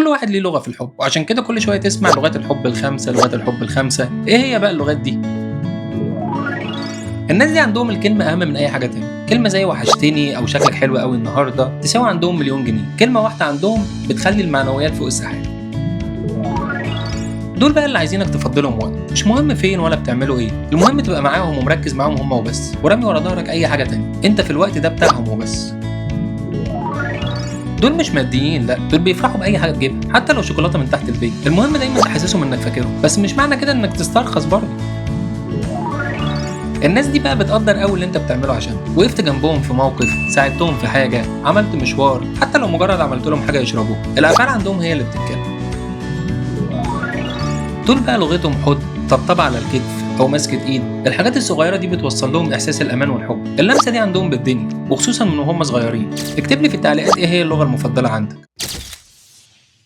كل واحد ليه لغة في الحب، وعشان كده كل شوية تسمع لغات الحب الخمسة، لغات الحب الخمسة. ايه هي بقى اللغات دي؟ الناس دي عندهم الكلمة أهم من أي حاجة تانية. كلمة زي وحشتني أو شكلك حلو قوي النهاردة تساوي عندهم مليون جنيه. كلمة واحدة عندهم بتخلي المعنويات فوق السحاب. دول بقى اللي عايزينك تفضلهم وقت، مش مهم فين ولا بتعملوا ايه، المهم تبقى معاهم ومركز معاهم هم وبس، ورامي ورا ظهرك اي حاجة تانية، انت في الوقت ده بتاعهم وبس. دول مش ماديين، لا، دول بيفرحوا باي حاجة تجيبها، حتى لو شوكولاتة من تحت البيت. المهم دايما تحسسهم انك فاكرهم، بس مش معنى كده انك تسترخص برضه. الناس دي بقى بتقدر قوي اللي انت بتعمله عشانهم، وقفت جنبهم في موقف، ساعدتهم في حاجة، عملت مشوار، حتى لو مجرد عملت لهم حاجة يشربوها، الافعال عندهم هي اللي بتتكلم. دول بقى لغتهم حضن، طبطبة على الكتف او مسكة ايد. الحاجات الصغيرة دي بتوصل لهم احساس الامان والحب. اللمسة دي عندهم بالدنيا، وخصوصا من وهم صغيرين. اكتب لي في التعليقات ايه هي اللغة المفضلة عندك.